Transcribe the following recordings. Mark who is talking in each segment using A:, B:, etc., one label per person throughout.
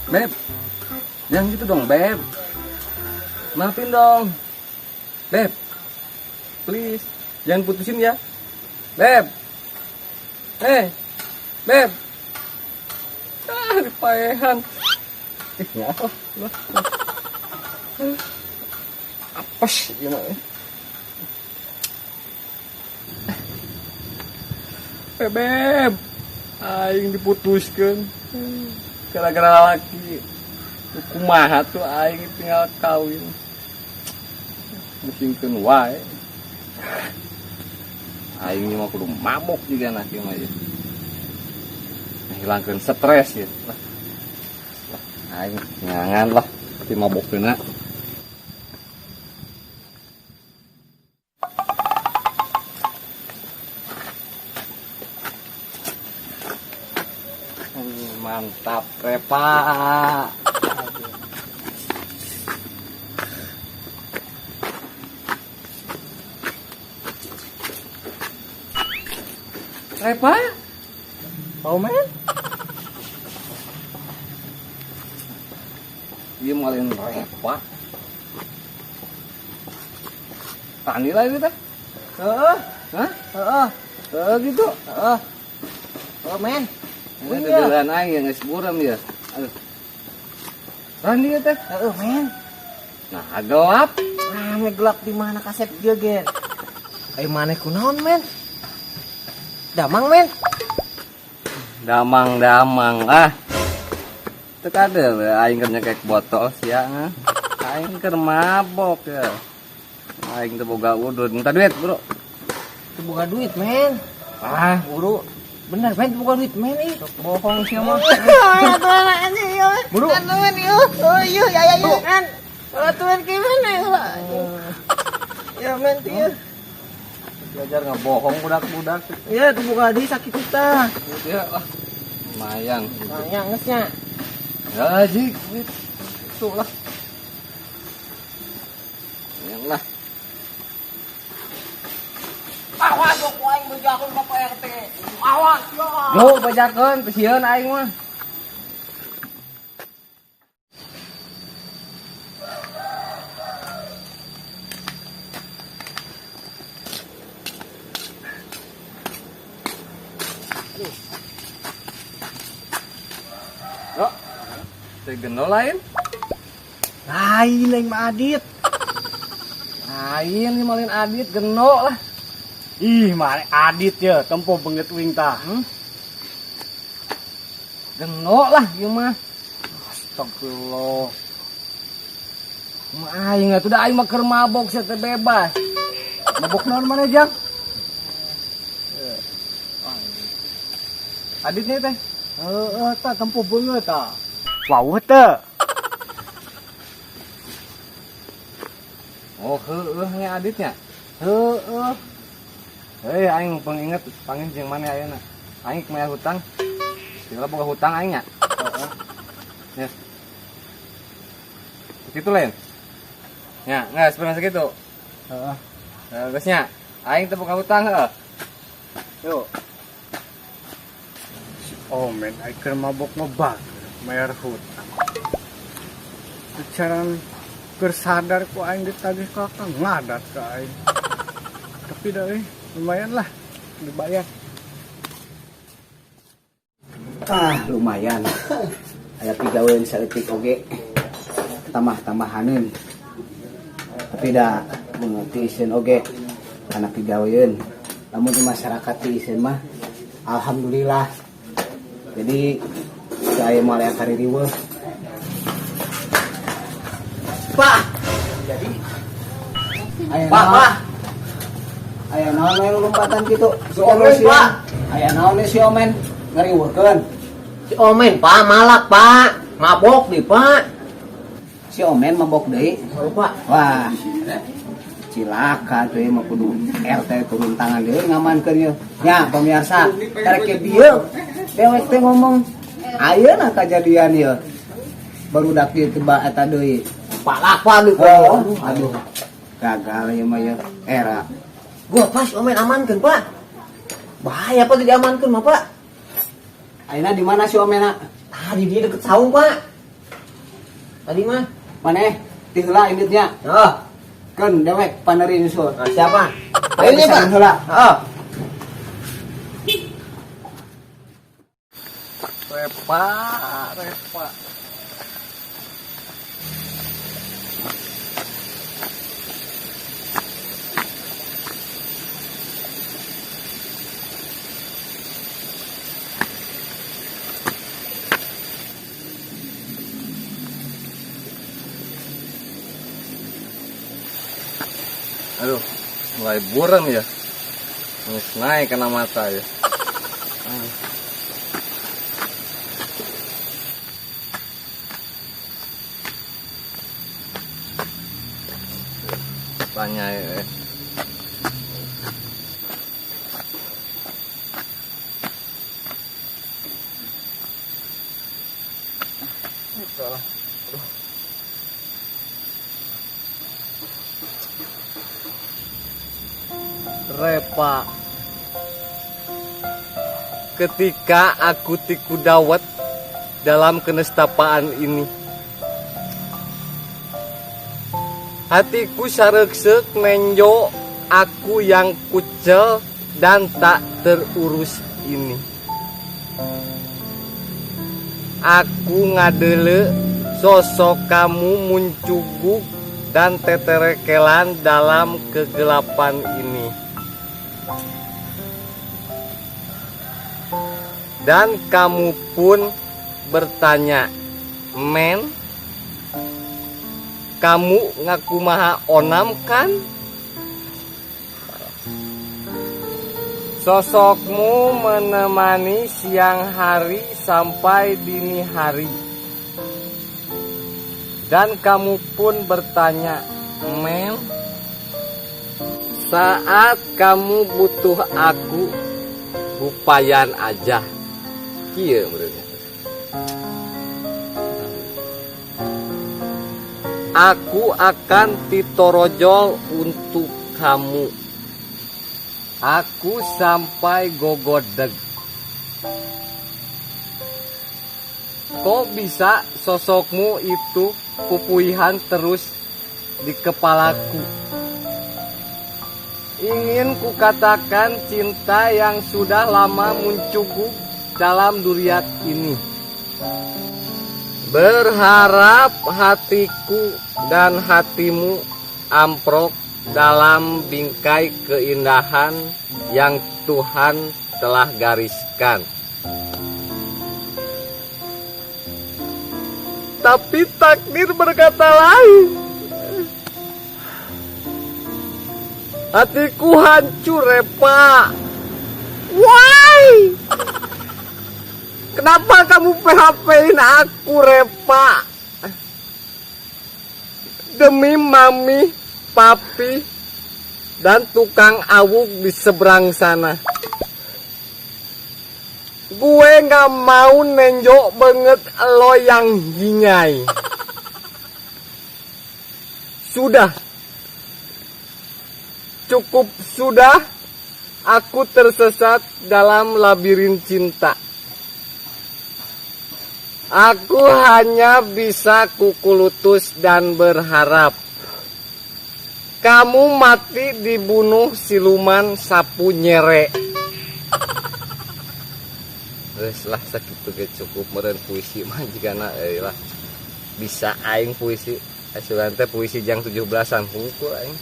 A: Beb, jangan gitu dong, Beb. Maafin dong. Beb, please, jangan putusin ya. Beb. Eh, Beb. Ah, dipaehan. Ih, nyaho. Lah. Apa sih gimana? Beb, Beb. Aing diputuskan gara-gara laki. Kumaha tuh aing tinggal kawin. Musingkeun wae. Aing mah kudu mabok juga nanti mah ya. Hilangkeun stres ya. Lah. Lah, aing nyangan lah di mabokkeunna. Mantap, Repa. Repa? Mau main? Dia malin Repa. Tani lah itu teh.
B: Heeh,
A: Hah?
B: heeh,
A: Heeh gitu.
B: heeh. Oh, men.
A: Ini
B: Iya.
A: jalan aing yang geus buram ya. Aduh. Randi ya teh.
B: Heeh, men.
A: Nah, gelap.
B: Rame gelap di mana kasep dia, Gen. Eh, maneh kunaon, men? Damang, men.
A: Damang-damang ah. Teu ada we aing keur nyekek botol siang. Aing keur mabok ya. Aing teu boga udud, minta duit, Bro.
B: Teu boga duit, men.
A: Ah,
B: Buru. Bener, men, teu boga duit, men ih.
A: Bohong sih mah.
B: Buru.
C: Ya men tuh.
A: Diajar ngebohong budak-budak.
C: Ya tuh buka di sakit kita.
A: Ya, ah. Lumayan.
C: Lumayan ngesnya.
A: Ya, jik, duit. Itu lah. Lumayan lah.
B: Awas kok aing bejakeun ka Pak RT. Awas ya.
A: Yo, bajakeun, sieun aing mah. Yo, teh gendol lain?
B: Lain aing mah Adit.
A: Lain malin Adit geno lah.
D: Ih, mare Adit ya, tempo banget wing tah.
A: Geno lah ieu mah.
D: Astagfirullah.
A: Mah aing atuh da aing mah keur mabok sia teh bebas.
D: Mabok naon maneh, Jang?
A: Adit nih teh.
D: Heeh, tah tempo beungeut tah. Wawuh teu.
A: Oh, heueuh nya Aditnya.
D: Heeh.
A: Hei, aing penginget pangin jeung maneh ayeuna. Aing mayar hutang. Tinggal boga hutang aing nya. Heeh. Ya. Segitu lain. Ya, enggak sebenarnya segitu.
D: Heeh.
A: Geus nya. Aing teu boga hutang heueuh.
D: Yuk. Si Omen aing keur mabok ngebak mayar hutang. Secara keur sadar ku aing ditagih ka akang ngadat ka aing. Tapi dah lumayan lah dibayar.
E: Ah, lumayan. Aya pigaweun saeutik oge. Tambah-tambahaneun. Tapi da mengerti iseun oge kana pigaweun. Lamun di masyarakat ti iseun mah alhamdulillah. Jadi saya moal aya kaririweuh.
B: Pak.
E: Jadi aya
B: Pak,
E: naon?
B: Pak.
E: Aya naon we lompatan kitu?
B: Si Omen, Pak.
E: Aya naon si Omen ngariweuhkeun?
B: Si Omen, Pak, malak, Pak. Mabok di, Pak.
E: Si Omen mabok deui.
B: Oh, Pak.
E: Wah, cilaka tuh mah kudu RT turun tangan deui ngamankeun ieu. Nya pemirsa, karek ke dieu dewek teh ngomong ayeuna kajadian ieu. Barudak ieu teh ba eta deui.
B: Palak, Pak, di, Pak.
E: Oh, aduh. Gagal ieu mah ieu era.
B: Gua pas Omen amankeun, Pak. Bahaya Pak diamankeun mah, Pak.
E: Ayeuna di mana si Omena?
B: Ah, di dia deket saung, Pak. Tadi mah.
E: Maneh ti heula inditnya.
B: Heeh.
E: Keun dewek paneri nyusul.
B: Nah, siapa?
E: Ayo
B: Ayo Pak.
E: Heula.
B: Heeh.
A: Repa, repa. Aduh, mulai buram ya. Nges naik kena mata ya. Aduh. Tanya ya. Repa. Ketika aku tiku dawet dalam kenestapaan ini, hatiku sareksek menjo aku yang kucel dan tak terurus ini. Aku ngadele sosok kamu muncuguk dan teterekelan dalam kegelapan ini. Dan kamu pun bertanya, men, kamu ngaku maha onam kan? Sosokmu menemani siang hari sampai dini hari. Dan kamu pun bertanya, men, saat kamu butuh aku, upayan aja. Kieu meureun. Aku akan titorojol untuk kamu. Aku sampai gogodeg. Kok bisa sosokmu itu pupuihan terus di kepalaku? Ingin kukatakan cinta yang sudah lama muncul dalam duriat ini. Berharap hatiku dan hatimu amprok dalam bingkai keindahan yang Tuhan telah gariskan. Tapi takdir berkata lain. Hatiku hancur, Repa. Why? Kenapa kamu PHP-in aku, Repa? Demi mami, papi, dan tukang awuk di seberang sana. Gue nggak mau nenjok banget lo yang hingai. Sudah. Cukup sudah. Aku tersesat dalam labirin cinta. Aku hanya bisa kukulutus dan berharap kamu mati dibunuh siluman sapu nyere. Wes lah sakitu ge cukup meureun puisi mah jigana euy lah. Bisa aing puisi. Asuran teh puisi jang 17-an hungkul aing.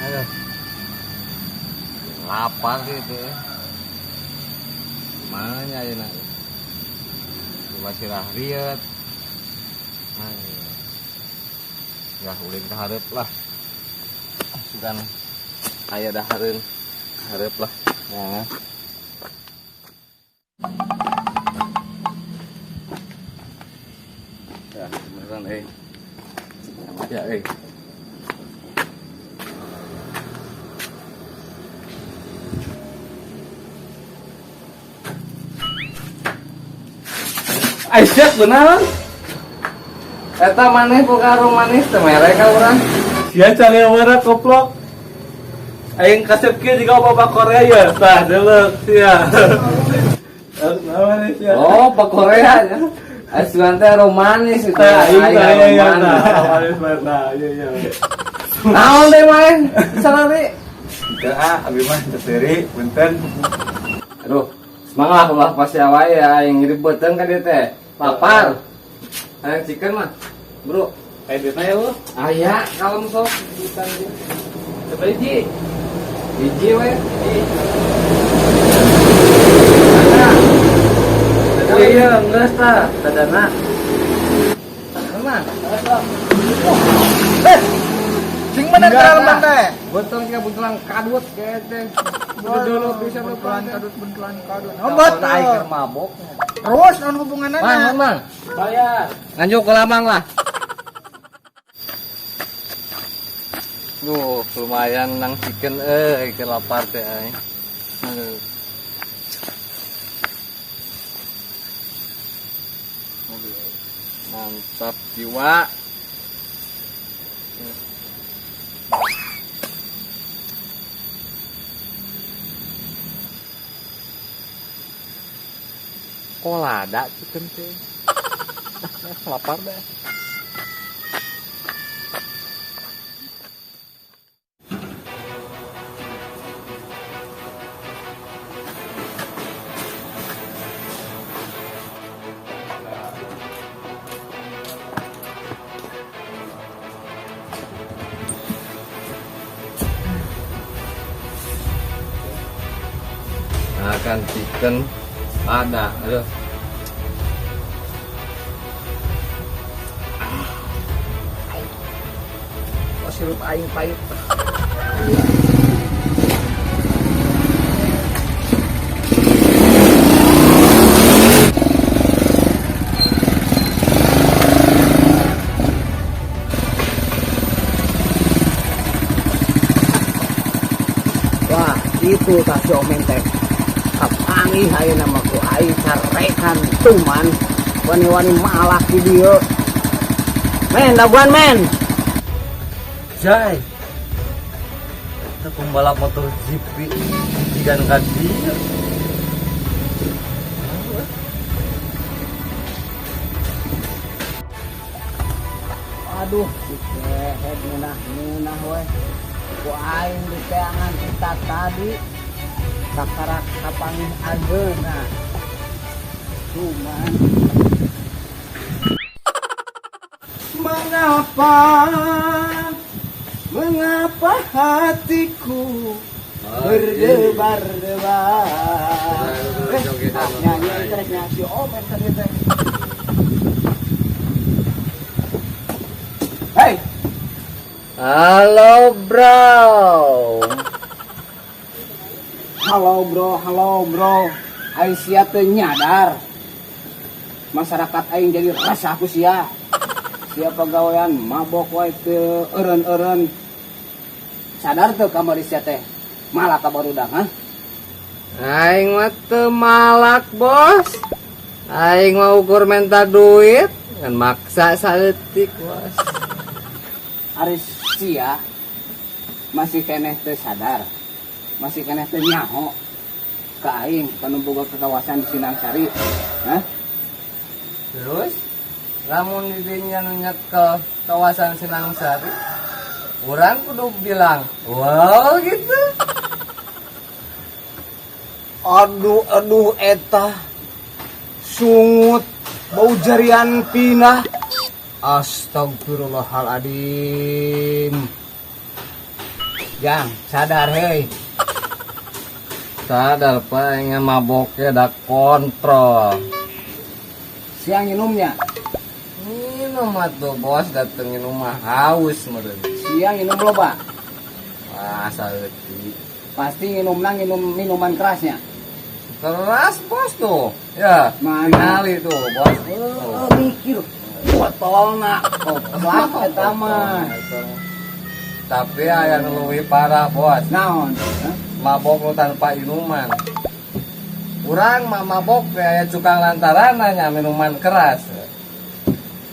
A: Aduh. Lapar gitu. Mana ayeuna? Coba sirah riet. Ayo. Ya ulin ka hareup lah. Sugan aya dahareun hareup lah. Ya. Ya, beneran euy. Ya euy. Aisyah benaran. Eta maneh boga manis teu mere ka urang.
F: Sia cari warna koplok. Aing kasep kieu jiga bapak Korea ya. Tah deuleu sia. Manis ya.
A: Oh, Pak Korea ya. Asuhan teh romanis itu.
F: Nah, iya
A: Aing
F: iya iya
A: romanis.
F: nah, manis banget. Nah, iya iya.
A: Naon teh main? Salari.
F: Teu ah, abi mah teu seuri, punten.
A: Aduh, semangat ulah pasti awai ya aing ribeuteun ka dieu teh. Lapar. Hayang chicken mah. Bro,
F: Eh, duitna ya lu.
A: aya kalem sok duitan dia.
F: Coba hiji.
A: Hiji we. Ada.
F: Oh iya, geus tah, tadana.
A: Mana?
C: Eh, sing bener
A: Enggak,
C: ka teh.
A: Betul kita buntulan kadut kayak teh. Dulu bisa
C: Buntulan
A: buntulan
C: kadut buntulan kadut.
A: Oh,
C: Oh, betul.
A: aing keur mabok.
C: Terus naon hubunganna?
A: Mang, mang, mang.
F: Bayar.
A: Nganjuk ke lamang lah. Duh, lumayan nang chicken ke lapar teh aing. Aduh. Aduh, mantap jiwa. Kok lada chicken teh? Lapar deh. Makan chicken ada, aduh.
E: Kok sirup aing pahit. Wah, itu tah si Omen teh. Kapanggih ayeuna mah ku aing carekan tuman wani-wani malak di dieu. Men, daguan men.
A: Jai. Itu pembalap motor GP jigan ka dieu.
E: Aduh, si kehed ngeunah-ngeunah we. Ku aing diteangan kita tadi. Kakarak kapanggih ageuna. Cuman
B: Mengapa mengapa hatiku berdebar-debar.
E: Nyanyi terus nyanyi si Omen tadi teh. Hei,
A: Halo, bro.
E: Halo bro, halo bro. Aing sia teu nyadar. Masyarakat aing jadi resah ku sia. Sia pagawean mabok wae teu eureun-eureun. Sadar teu kamari sia teh? Malak ka barudak, ha?
A: Aing mah teu malak, bos. Aing mah ukur minta duit, kan maksa saeutik, bos.
E: Ari sia masih keneh teu sadar. Masih keneh teu nyaho ka aing kanu boga ke kawasan Sinangsari. Hah?
A: Terus lamun di dinya nu nyekel kawasan Sinangsari, urang kudu bilang, "Wow," gitu.
B: Aduh, aduh, eta sungut bau jarian pinah.
E: Astagfirullahaladzim. Jang, sadar hei.
A: Sadar pak, ingin maboknya ada kontrol.
E: Siang minumnya.
A: Minum atuh bos, datengin rumah haus meureun.
E: Siang minum loba.
A: Wah, saeutik.
E: Pasti minumna minum minuman kerasnya.
A: Keras bos tuh. Ya,
E: Mana?
A: Tingali tuh bos.
E: Oh, mikir botolna koplak eta mah.
A: Tapi aya nu leuwih parah bos.
E: Naon? Hah?
A: Mabok nu tanpa minuman. Urang mah mabok teh aya cukang lantaran nya minuman keras.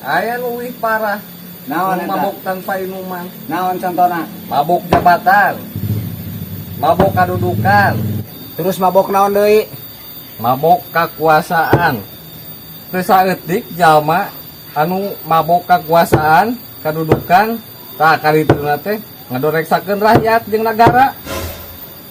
A: Aya nu leuwih parah.
E: Naon
A: Nu
E: eta?
A: mabok tanpa minuman.
E: Naon contohna?
A: Mabok jabatan. Mabok kadudukan.
E: Terus mabok naon deui?
A: Mabok kakuasaan. Teu saeutik jalma anu mabok kakuasaan, kadudukan, tah karituna teh ngadoreksakeun rakyat jeung nagara.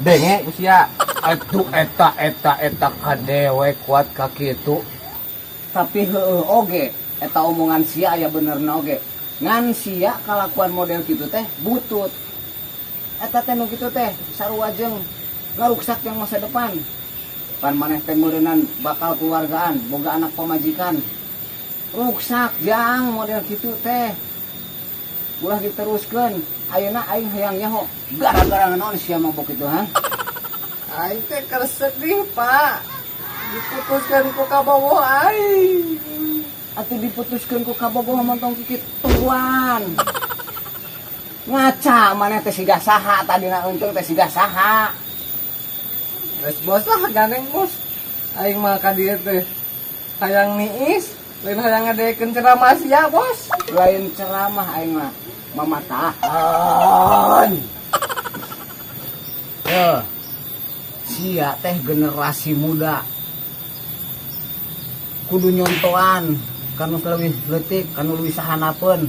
A: Denge usia.
D: Atuh eta eta eta kadewe kuat ka kitu.
E: Tapi heueuh oge, eta omongan sia aya benerna oge. Ngan sia kalakuan model kitu teh butut. Eta teh nu kitu teh sarua jeung ngaruksak yang masa depan. Pan maneh teh meureunan bakal keluargaan, boga anak pamajikan. Ruksak jang model kitu teh. Ulah diteruskeun. Ayeuna aing hayang nyaho gara-gara naon sia mabok itu, ha?
A: Aing teh keur sedih, Pak. Diputuskan ku kabogoh aing.
E: Atuh diputuskeun ku kabogoh montong kikituan. Ngaca maneh teh siga saha tadina, untung teh siga saha?
A: Geus, bos lah, gandeng bos. Aing mah ka dieu teh hayang niis, lain hayang ngadekeun ceramah sia, bos.
E: Lain ceramah, aing mah mamatahan. Yo. Sia teh generasi muda. Kudu nyontoan kanu leuwih leutik, kanu leuwih sahanapeun.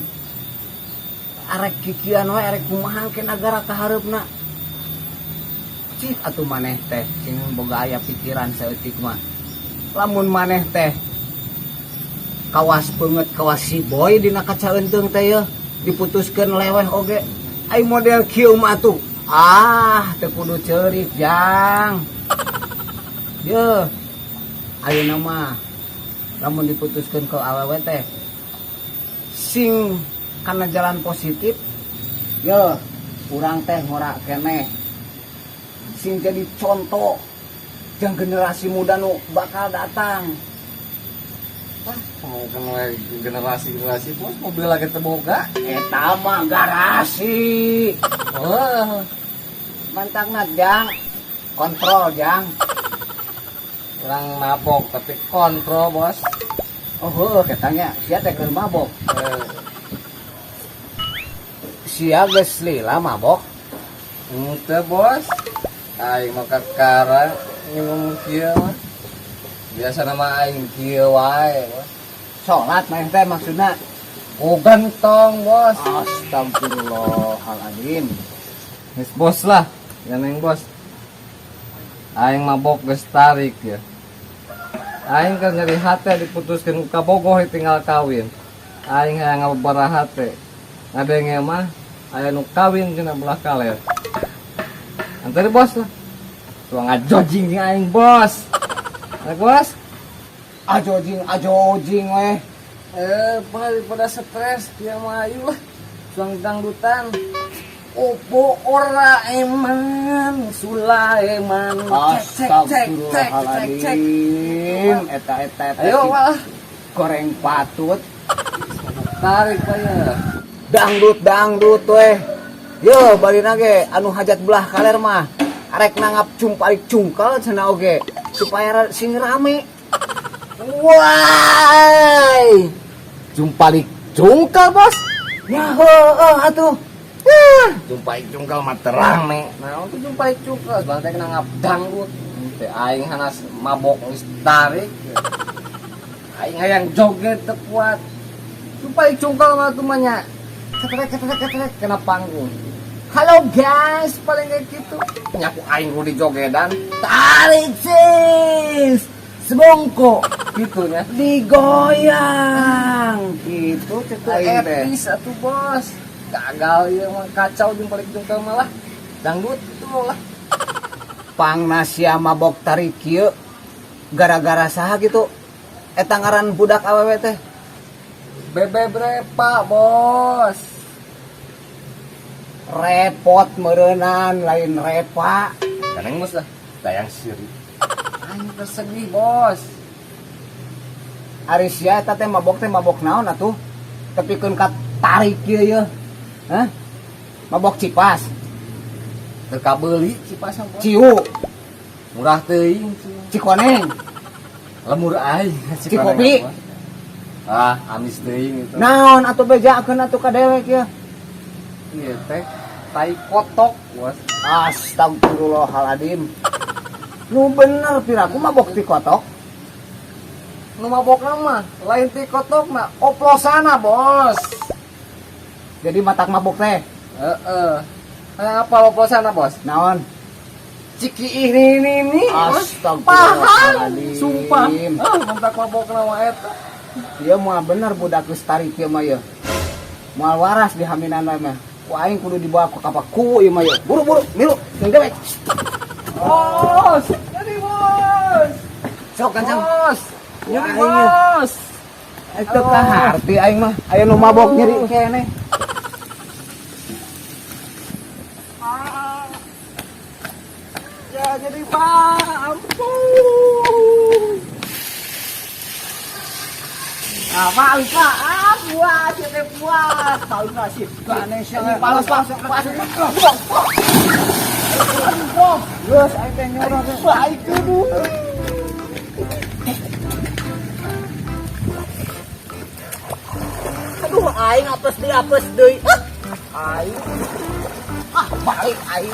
E: Arek kikian we, arek kumaha ke nagara kahareupna. Cik atuh maneh teh sing boga aya pikiran saeutik mah. Lamun maneh teh kawas beungeut kawas si boy dina kaca eunteung teh yeuh diputuskeun leweh oge. Ai model kieu mah atuh ah teu kudu ceurik jang. Yeuh, ayeuna mah lamun diputuskeun ke awewe teh sing kana jalan positif. Yeuh, urang teh ngora keneh, sing jadi contoh jang generasi muda nu bakal datang.
A: Mau we generasi-generasi, bos, mobil lagi terboga.
E: Eta mah garasi.
A: Oh,
E: mantapna jang, kontrol jang.
A: Urang mabok tapi kontrol, bos.
E: Oh heueuh, ketanya sia teh keur mabok.
A: Eh,
E: Sia geus lila mabok?
A: Henteu, bos. Aing mah kakara minum kieu mah. Biasa nama aing kieu wae, bos.
E: Salat maneh teh maksudna?
A: Oh, gentong, bos.
E: Astagfirullahaladzim.
A: Geus, bos lah, yang bos. Aing mabok geus tarik ya. Aing kan nyeri hate diputuskeun ku kabogoh ditinggal kawin. Aing hayang ngababara hate. Ngadenge mah aya nu kawin cenah belah kaler. Antar bos lah. Tuh ngajojing jeung aing, bos. Nah, bos.
E: Ajojing ajojing weh.
A: Eh, daripada stres dia mah ayo lah. Suang dangdutan. Opo ora eman Sulaiman. Cek cek cek cek cek cek.
E: Astagfirullahaladzim, eta eta eta.
A: Ayo wah.
E: Goreng patut.
A: Tarik pak ya.
E: Dangdut dangdut weh. Yo bari ge anu hajat belah kaler mah arek nangap cumpalik cungkal cenah oge supaya sing rame.
A: Wah. Jumpalik cungkal, bos.
E: Ya heueuh atuh.
A: Yah, jumpalik cungkal mah terang nih. Nah, untuk jumpalik cungkal bang teh nangap dangdut. Teh aing hanas mabok geus tarik. Aing hayang joget teu kuat. Jumpalik cungkal mah tuh mah nya. Ketrek ketrek ketrek kena panggung. Halo guys, paling kayak gitu. Nyaku aing kudu jogedan.
E: Tarik sis. Sebongkok
A: Gitu nya.
E: Digoyang gitu cek
A: Itu
E: aing teh.
A: Etis atuh, bos. Gagal ya mah, kacau jumpalik cungkal malah. Dangdut itu lah.
E: Pangna sia mabok tarik kieu gara-gara saha gitu eta ngaran budak awewe teh?
A: Bebe berapa, bos?
E: Repot meureunan, lain repa.
A: Kadang bos lah, dayang siri. Aing tersedih, bos.
E: Ari sia eta teh mabok teh mabok naon atuh tepikeun ka tarik kieu ye? Hah? Mabok cipas?
A: Teu kabeuli cipasan, bos.
E: Ciu?
A: Murah teuing.
E: Cikoneng?
A: Lemur aing.
E: Cikopi?
A: Bos. Ah, amis teuing itu.
E: Naon atuh, bejakeun atuh ka dewek ya.
A: Ieu teh tai kotok, bos.
E: Astagfirullahaladzim. Nu bener, piraku mabok ti kotok.
A: Nu mabokna mah lain ti kotokna, oplosana, Bos.
E: Jadi matak mabok teh.
A: Heeh. Hayang apa oplosana, Bos?
E: Naon?
A: Ciki ini, Bos.
E: Astagfirullahaladzim.
A: Sumpah. Ah, matak mabokna mah eta.
E: Dia moal bener budak geus tarik ieu mah ieu. Moal waras di haminan mah. Ku aing kudu dibawa ke kapaku ieu mah ieu. Buru-buru, milu, jeung dewek.
A: Bos, jadi bos.
E: Sok kancang.
A: Bos, nyeri
E: Wah, aing.
A: bos.
E: Itu kaharti aing mah. Aya nu mabok nyeri keneh.
A: Ya jadi pak, ampun.
E: Ah, Pak, Pak, ah, puas, ya teh puas. Tahu nggak sih? Ganesha. Palas, palas, palas. Geus, aing teh nyuruh.
C: Baik kudu.
B: Aduh, aing apes deui, apes deui. Ah, aing. Ah, balik aing.